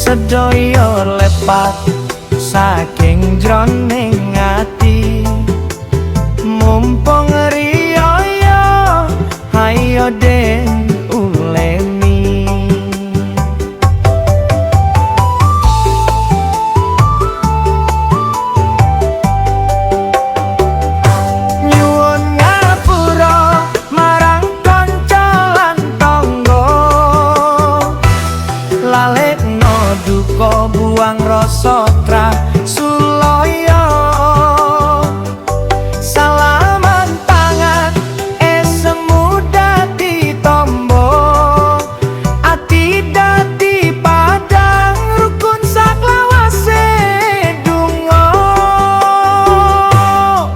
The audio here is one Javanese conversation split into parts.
Sedaya lepat saking jroning ati. Mumpung riyaya, hayo den uleni. Nyuwun ngapura marang kanca lan tangga, lalekno duka buang rasa sulaya. Salaman tangan esemu dadi tombo, ati dadi padang rukun saklawase donga.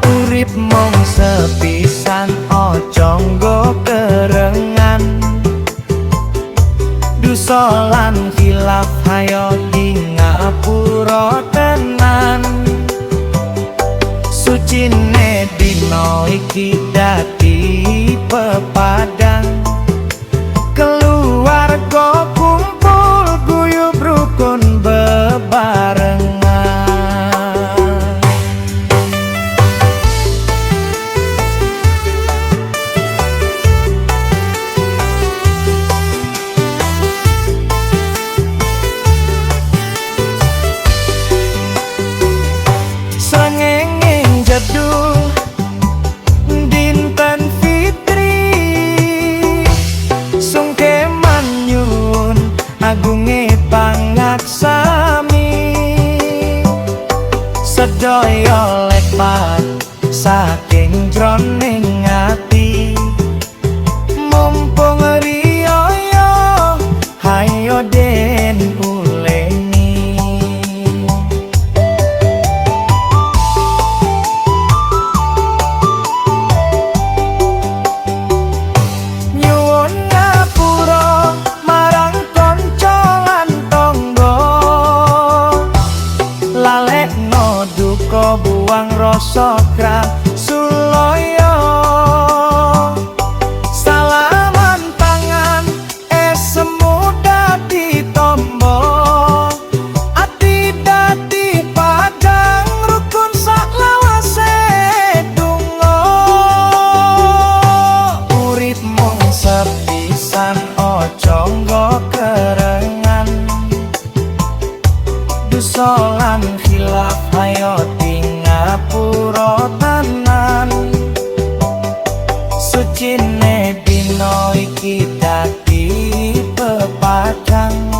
Urip mung sepisan, aja nggo kerengan. Dosa lan khilaf hayo di ngapura tenan. Sucine dina iki dadi pepadang, keluarga kumpul guyub rukun bebarengan. Srengenge njedul dinten fitri, sungkeman nyuwun agunge pangaksami. Sedaya lepat saking jroning ati. Mumpung riyaya, hayo den uleni. Nyuwun ngapura marang kanca lan tangga, lalekno duka buang rasa sulaya. Salaman tangan esemu dadi tombo, ati dadi padang rukun saklawase donga. Urip mung sepisan, aja nggo kerengan. Dosa lan khilaf hayo ngapura tenan. Sucine dina iki dadi pepadang.